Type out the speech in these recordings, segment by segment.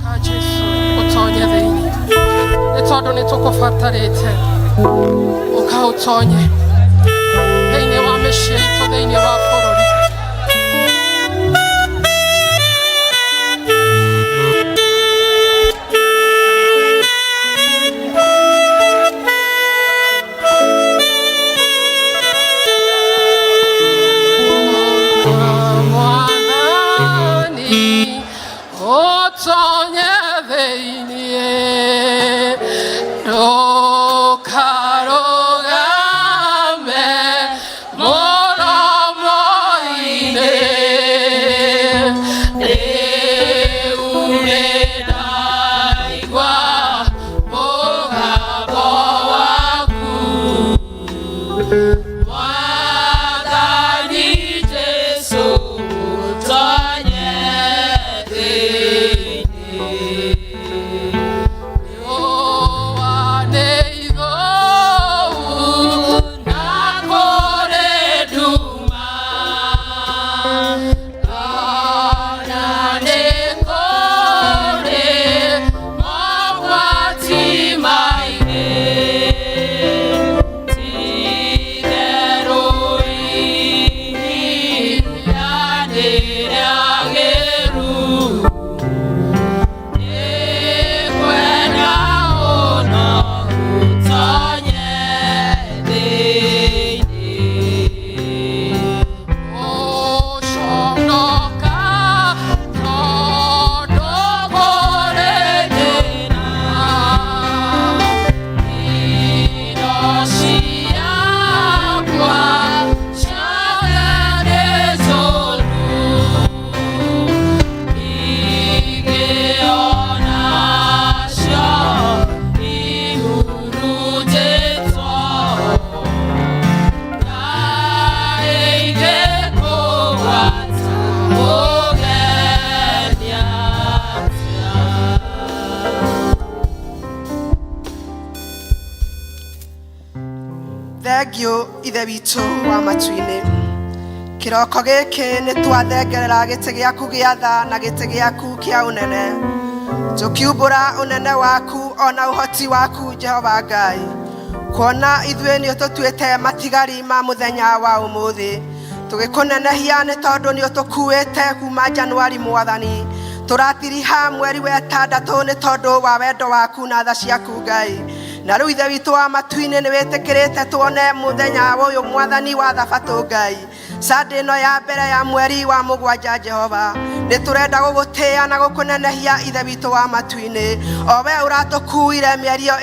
Ka Jesu ũtonye thĩinĩ nĩ tondũ nĩ tũkũbatarĩte ũka ũtonye thĩinĩ wa mĩciĩ itũ thĩinĩ wa bũrũri. Mwathani ũtonye thĩinĩ ndũkarũgame mũromo-inĩ rĩu nĩndaigua mũgambo waku Mwathani Jesu ũtonye thĩinĩ riũa nĩ ithũu na kũrĩ nduma ona nĩ kũrĩ mogwati maingĩ ti-itherũ ihinda nĩ rĩagĩru nĩngwenda mũno ũtonye thĩinĩ gũconoka tondũ kũrĩ thĩna indo ciakwa ciothe nĩ njũru ingĩona cio ihurunjĩtwo na ingĩkũgwata ũgenia atĩa. Thengiũ Ithe witũ wa matu-inĩ. Kĩroko gĩkĩ nĩ twathengerera gĩtĩ gĩaku gĩa tha na gĩtĩ gĩaku kĩa ũnene, tũkiumbũra ũnene waku ona ũhoti waku Jehova Ngai, kuona ithuĩ nĩ ũtũtuĩte matigari ma mũthenya wa ũmũthĩ. Tũgĩkũnenehia nĩ tondũ nĩ ũtũkuĩte kuma Januari Mwathani, tũratiriha mweri wa ĩtandatũ nĩ tondũ wa wendo waku na tha ciaku Ngai. Na rĩu Ithe witũ wa matu-inĩ nĩ wĩtĩkĩrĩte tuone mũthenya ũyũ Mwathani wa thabatũ Ngai, Sunday ĩno ya mbere ya mweri wa mũgwanja. Jehova, nĩ tũrenda gũgũtĩĩa na gũkũnenehia Ithe witũ wa matu-inĩ, o we ũratũkuire mĩeri ĩyo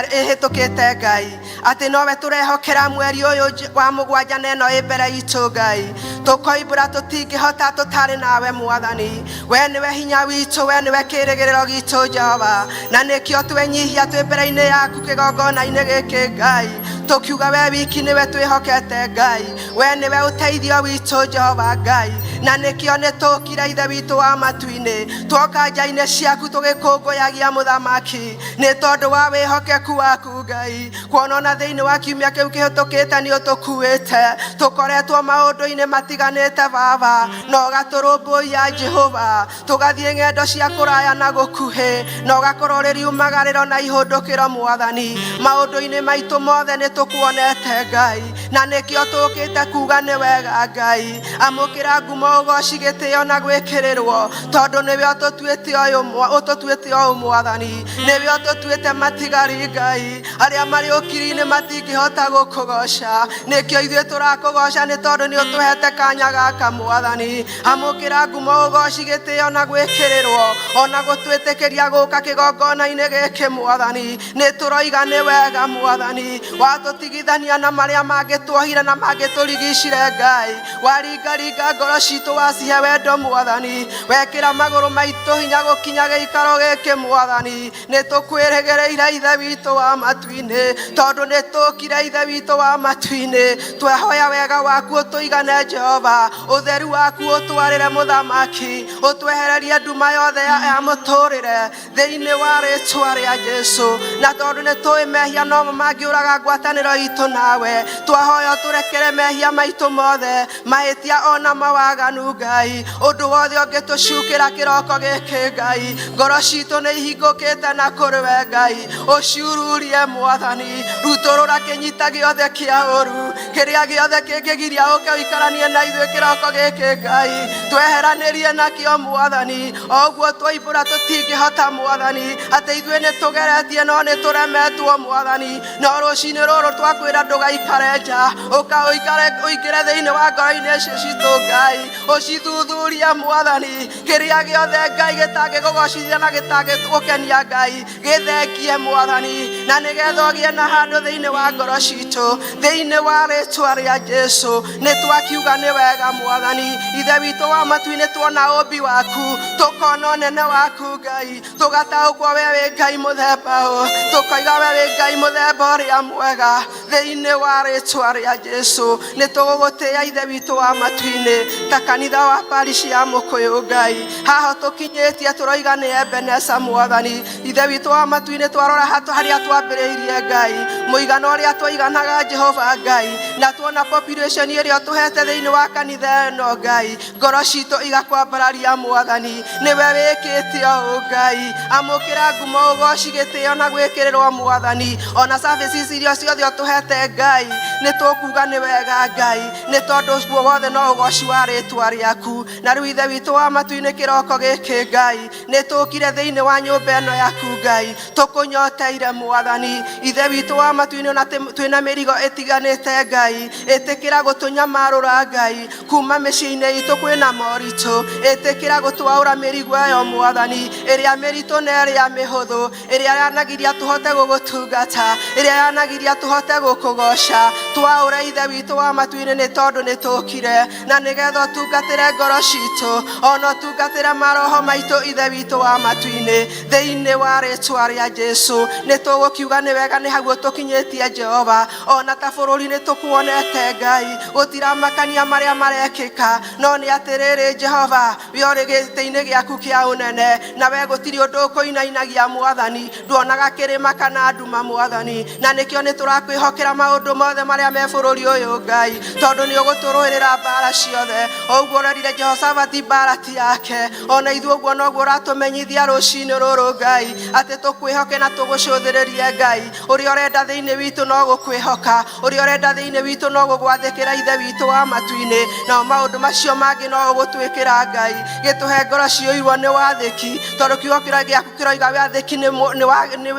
ĩhĩtũkĩte Ngai. Atĩ nowe tũrehokera mweri ũyũ wa mũgwanja na ĩno ĩ mbere itũ Ngai. Tũkoimbũra tũtingĩhota tũtarĩ nawe Mwathani. We nĩwe hinya witũ, we nĩwe kĩrĩgĩrĩro gitũ Jehova. Na nĩkĩo twenyihia twĩ mbere-inĩ yaku kĩgongona-inĩ gĩkĩ Ngai. Tũkiuga we wiki nĩwe twĩhokete Ngai. We nĩwe ũteithio witũ Jehova Ngai. Na nĩkĩo nĩ tũkire Ithe witũ wa matu-inĩ. Twoka nja-inĩ ciaku tũgĩkũngũyagia mũthamaki. Nĩ tondũ wa wĩhokeku waku Ngai. Kuona ona thĩinĩ wa kiumia kĩu kĩhĩtũkĩte nĩ ũtũkuĩte. Tũkoretwo maũndũ-inĩ matiganĩte Baba. Na ũgatũrũmbũiya Jehova. Tũgathiĩ ng'endo cia kũraya na gũkuhĩ. Na ũgakorwo ũrĩ riumagarĩro na ihũndũkĩro Mwathani. Maũndũ-inĩ maitũ mothe nĩ tũkuonete Ngai. Na nĩkĩo tũkĩte kuga nĩ wega Ngai. Amũkĩra ngumo ũgoci gĩtĩo na gwĩkĩrĩrwo. Tondũ nĩwe ũtũtuĩte ũyũ ũtũtuĩte ũũ Mwathani. Nĩwe ũtũtuĩte matigari Ngai. Arĩa marĩ ũkiri-inĩ matingĩhota gũkũgoca. Nĩkĩo ithuĩ tũrakũgoca nĩ tondũ nĩ ũtũhete kanya gaka Mwathani. Amũkĩra ngumo ũgoci gĩtĩo na gwĩkĩrĩrwo. Ona gũtwĩtĩkĩria gũka kĩgongona-inĩ gĩkĩ Mwathani. Nĩ tũroiga nĩ wega Mwathani. Watũtigithania na marĩa mangĩtuohire na mangĩtũrigicire Ngai. Waringaringa ngoro citũ wacihe wendo Mwathani. Wekĩra magũrũ maitũ hinya gũkinya gĩikaro gĩkĩ Mwathani. Nĩ tũkwĩrĩgĩrĩire Ithe witũ wa matu-inĩ. Tondũ nĩ tũkire Ithe witũ wa matu-inĩ. Twehoya wega waku ũtũigane Jehova. Ũtheru waku ũtwarĩre mũthamaki. Ũtwehererie nduma yothe ya mũtũrĩre. Thĩinĩ wa rĩtwa rĩa Jesu. Na tondũ nĩ tũĩ mehia nomo mangĩũraga ngwatanĩro itũ nawe. Twahoya ũtũrekere mehia maitũ mothe. Mahĩtia ona mawaganu Ngai. Ũndũ wothe ũngĩtũcukĩra kĩroko gĩkĩ Ngai. Ngoro citũ nĩ ihingũkĩte na kũrĩ we Ngai. Ũciururie Mwathani. Rutũrũra kĩnyita gĩothe kĩa ũru. Kĩrĩa gĩothe kĩngĩgiria ũke ũikaranie na ithuĩ kĩroko gĩkĩ Ngai. Tweheranĩrie nakĩo Mwathani. O ũguo twoimbũra tũtingĩhota Mwathani. Atĩ ithuĩ nĩ tũgeretie no nĩ tũremetwo Mwathani. No rũcinĩ rũrũ twakwĩra ndũgaikare nja. Ũka ũikare ũingĩre thĩinĩ wa ngoro-inĩ icio citũ Ngai. Ũcithuthurie Mwathani. Kĩrĩa gĩothe Ngai gĩtangĩkũgocithia na gĩtangĩgũkenia Ngai. Gĩthengie Mwathani. Na nĩgetha ũgĩe na handũ thĩinĩ wa ngoro citũ. Thĩinĩ wa rĩtwa rĩa Jesu. Nĩ twakiuga nĩ wega Mwathani. Ithe witũ wa matu-inĩ tuona ũmbi waku. Tũkona ũnene waku Ngai. Tũgataũkwo we wĩ Ngai mũthemba ũ. Tũkoiga we wĩ Ngai mũthemba ũrĩa mwega. Thĩinĩ wa rĩtwa rĩa Jesu. Nĩ tũgũgũtĩĩa Ithe witũ wa matu-inĩ. Ta kanitha wa parish ya Mũkũyũ Ngai. Haha tũkinyĩtie tũroiga nĩ Ebeneza Mwathani. Ithe witũ wa matu-inĩ twarora harĩa twambĩrĩirie Ngai. Mũigana ũrĩa twaiganaga Jehova Ngai. Na tuona population ĩrĩa ũtũhete thĩinĩ wa kanitha ĩno Ngai. Ngoro citũ igakwambararia Mwathani. Nĩwe wĩkĩte ũũ Ngai. Amũkĩra ngumo ũgoci gĩtĩo na gwĩkĩrĩrwo Mwathani. Ona services iria ciothe ũtũhete Ngai. Nĩ tũkuga nĩ wega Ngai. Nĩ tondũ ũguo wothe no ũgoci wa rĩtwa rĩaku. Na rĩu Ithe witũ wa matu-inĩ kĩroko gĩkĩ Ngai. Nĩ tũkire thĩinĩ wa nyũmba ĩno yaku Ngai. Tũkũnyoteire Mwathani. Ithe witũ wa matu-inĩ ona twĩna mĩrigo ĩtiganĩte Ngai. Ĩtĩkĩra gũtũnyamarũra Ngai. Kuma mĩciĩ-inĩ itũ kwĩna moritũ. Ĩtĩkĩra gũtwaũra mĩrigo ĩyo Mwathani. Ĩrĩa mĩritũ na ĩrĩa mĩhũthũ. Ĩrĩa yanagiria tũhote gũgũtungata. Ĩrĩa yanagiria tũhote gũkũgoca. Twaũre Ithe witũ wa matu-inĩ nĩ tondũ nĩ tũkire. Na nĩgetha ũtungatĩre ngoro citũ. Ona ũtungatĩre maroho maitũ Ithe witũ wa matu-inĩ. Thĩinĩ wa rĩtwa rĩa Jesu. Nĩ tũgũkiuga nĩ wega nĩ hau ũtũkinyĩtie Jehova. Ona ta bũrũri nĩ tũkuonete Ngai. Gũtiramakania marĩa marekĩka. No nĩ atĩrĩrĩ Jehova, we ũrĩ gĩtĩ-inĩ gĩaku kĩa ũnene. Na we gũtirĩ ũndũ ũkũinainagia Mwathani. Nduonaga kĩrĩma kana nduma Mwathani. Na nĩkĩo nĩ tũrakwĩhokera maũndũ mothe marĩa me bũrũri ũyũ Ngai. Tondũ nĩ ũgũtũrũĩrĩra mbara ciothe. O ũguo ũrerire Jehoshafati mbara ti yake. Ona ithuĩ ũguo noguo ũratũmenyithia rũcinĩ rũrũ Ngai. Atĩ tũkwĩhoke na tũgũcũthĩrĩrie Ngai. Ũrĩa ũrenda thĩinĩ witũ no gũkwĩhoka. Ũrĩa ũrenda thĩinĩ Thĩinĩ witũ no gũgwathĩkĩra, Ithe witũ wa matu-inĩ, nao maũndũ macio mangĩ no ũgũtwĩkĩra. Ngai, gĩtũhe ngoro ciyũirwo nĩ wathĩki, tondũ kiugo kĩrĩa gĩaku kĩroiga wathĩki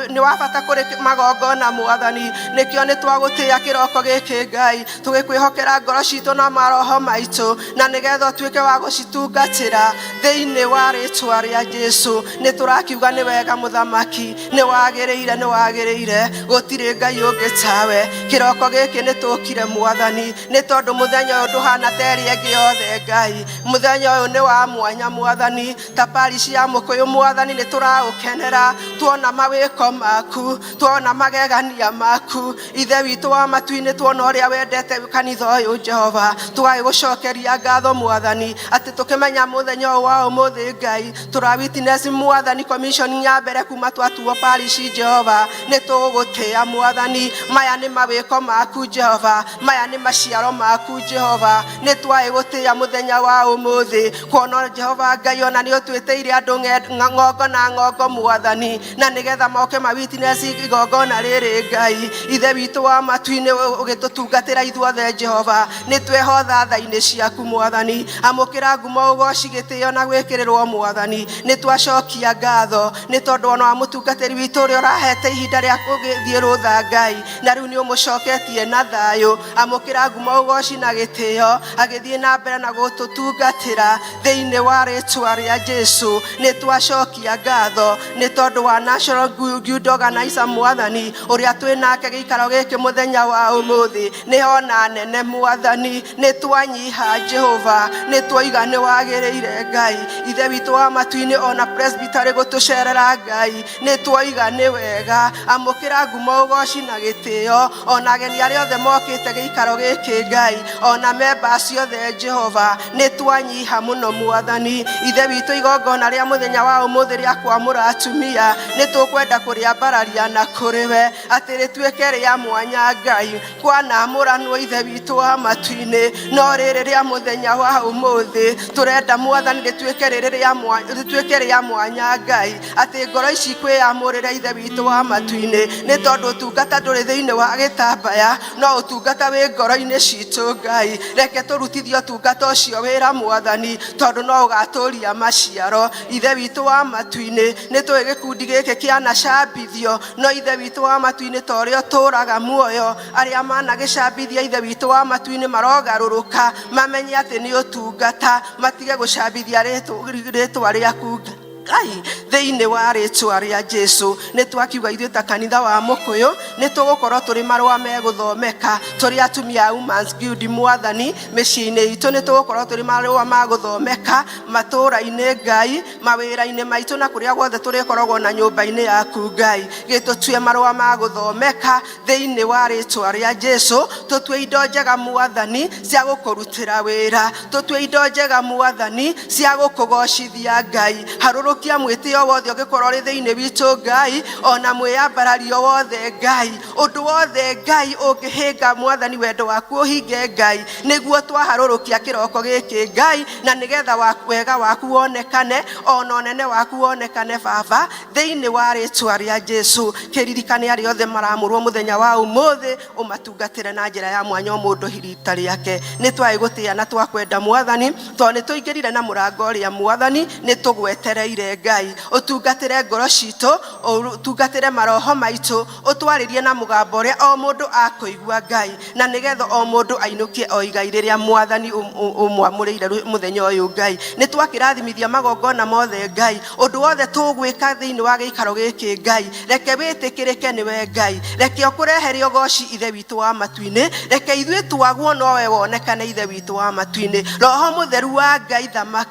nĩ wa bata kũrĩ magongona. Mwathani, nĩkĩo nĩ twagũtĩĩa kĩroko gĩkĩ, Ngai, tũgĩkwĩhokera ngoro citũ na maroho maitũ, na nĩgetha ũtuĩke wa gũcitungatĩra thĩinĩ wa rĩtwa rĩa Jesu. Nĩ tũrakiuga nĩ wega, Mũthamaki, nĩ wagĩrĩire, nĩ wagĩrĩire, gũtirĩ Ngai ũngĩ tawe. Kĩroko gĩkĩ nĩ tũkire, Mwathani, nĩ tondũ mũthenya ũyũ ndũhana ta ĩrĩa ĩngĩ yothe. Ngai, mũthenya ũyũ nĩ wa mwanya. Mwathani, ta parish ya Mũkũyũ, Mwathani, nĩ tũraũkenera tuona mawĩko maku, tuona magegania maku, Ithe witũ wa matu-inĩ, tuona ũrĩa wendete kanitha ũyũ. Jehova, tũgagĩgũcokeria ngatho, Mwathani, atĩ tũkĩmenya mũthenya ũyũ wa ũmũthĩ, Ngai, tũra witness, Mwathani, commission ya mbere kuma twatuo parish. Jehova, nĩ tũgũgũtĩĩa, Mwathani. Maya nĩ mawĩko maku, Jehova, maya nĩ maciaro maku. Jehova, nĩ twaĩ gũtĩĩa mũthenya wa ũmũthĩ, kuona Jehova Ngai ona nĩ ũtwĩtĩire andũ ng'ongo na ng'ongo, Mwathani, na nĩgetha moke ma witness igongona rĩrĩ. Ngai, Ithe witũ wa matu-inĩ, ũgĩtũtungatĩra ithuothe, Jehova, nĩ twehotha tha-inĩ ciaku. Mwathani, amũkĩra ngumo, ũgoci, gĩtĩo na gwĩkĩrĩrwo. Mwathani, nĩ twacokia ngatho nĩ tondũ ona wa mũtungatĩri witũ ũrĩa ũrahete ihinda rĩa gũgĩthiĩ rũtha, Ngai, na rĩu nĩ ũmũcoketie na thayũ. Amũkĩra ngumo, ũgoci na gĩtĩo agĩthiĩ na mbere na gũtũtungatĩra thĩinĩ wa rĩtwa rĩa Jesu. Nĩ twacokia ngatho nĩ tondũ wa National Guild Organizer, Mwathani, ũrĩa twĩ nake gĩikaro gĩkĩ mũthenya wa ũmũthĩ. Nĩ hona nene, Mwathani, nĩ twanyiha. Jehova, nĩ twoiga nĩ wagĩrĩire. Ngai, Ithe witũ wa matu-inĩ, ona presbytery gũtũcerera, Ngai, nĩ twoiga nĩ wega. Amũkĩra ngumo, ũgoci na gĩtĩo, ona ageni arĩa othe mokĩte gĩikaro gĩkĩ, Ngai, ona memba ciothe. Jehova, nĩ twanyiha mũno. Mwathani, Ithe witũ, igongona rĩa mũthenya wa ũmũthĩ rĩa kwamũra atumia, nĩ tũkwenda kũrĩambararia na kũrĩ we atĩ rĩtuĩke rĩa mwanya. Ngai, kwanamũranwo, Ithe witũ wa matu-inĩ, no rĩrĩ rĩa mũthenya wa ũmũthĩ tũrenda, Mwathani, rĩtuĩke rĩrĩ rĩtuĩke rĩa mwanya, Ngai, atĩ ngoro ici kwĩyamũrĩre, Ithe witũ wa matu-inĩ, nĩ tondũ ũtungata ndũrĩ thĩinĩ wa gĩtambaya, no ũtungata wĩ ngoro-inĩ citũ. Ngai, reke tũrutithie ũtungata ũcio wĩra, Mwathani, tondũ no ũgatũria maciaro. Ithe witũ wa matu-inĩ, nĩ tũĩ gĩkundi gĩkĩ kĩanacambithio, no Ithe witũ wa matu-inĩ, ta ũrĩa ũtũraga muoyo, arĩa managĩcambithia, Ithe witũ wa matu-inĩ, marogarũrũka mamenye atĩ nĩ ũtungata, matige gũcambithia rĩtwa rĩaku, Ngai, thĩinĩ wa rĩtwa rĩa Jesu. Nĩ twakiuga ithuĩ ta kanitha wa Mũkũyũ nĩ tũgũkorwo tũrĩ marũa megũthomeka, tũrĩ atumia a Women's Guild. Mwathani, mĩciĩ-inĩ itũ nĩ tũgũkorwo tũrĩ marũa ma gũthomeka, matũũra-inĩ, Ngai, mawĩra-inĩ maitũ, na kũrĩa guothe tũrĩkoragwo na nyũmba-inĩ yaku. Ngai, gĩtũtue marũa ma gũthomeka thĩinĩ wa rĩtwa rĩa Jesu. Tũtue indo njega, Mwathani, cia gũkũrutĩra wĩra, tũtue indo njega, Mwathani, cia gũkũgocithia. Ngai, harũrũkia mwĩtĩo wothe ũngĩkorwo ũrĩ thĩinĩ witũ, Ngai, ona mwĩyambarario wothe. Ngai, ũndũ wothe, Ngai, ũngĩhĩnga, Mwathani, wendo waku ũhinge, Ngai, nĩguo twaharũrũkia kĩroko gĩkĩ, Ngai, na nĩgetha wega waku wonekane, ona ũnene waku wonekane, Baba, thĩinĩ wa rĩtwa rĩa Jesu. Kĩririkane arĩa othe maramũrwo mũthenya wa ũmũthĩ, ũmatungatĩre na njĩra ya mwanya, o mũndũ rita rĩake. Nĩ twaĩ gũtĩĩa na twakwenda, Mwathani, tondũ nĩ tũingĩrire na mũrango ũrĩa, Mwathani, nĩ tũgwetereire. Ngai, ũtungatĩre ngoro citũ, ũtungatĩre maroho maitũ, ũtwarĩrie na mũgambo ũrĩa o mũndũ akũigua, Ngai, na nĩgetha o mũndũ ainũkie o igai rĩrĩa, Mwathani, ũmwamũrĩire mũthenya ũyũ. Ngai, nĩ twakĩrathimithia magongona mothe. Ngai, ũndũ wothe tũgwĩka thĩinĩ wa gĩikaro gĩkĩ, Ngai, reke wĩtĩkĩrĩke nĩwe. Ngai, reke ũkũrehere ũgoci, Ithe witũ wa matu-inĩ. Reke ithuĩ twagwo, nowe wonekane, Ithe witũ wa matu-inĩ. Roho Mũtheru wa Ngai, thamaka.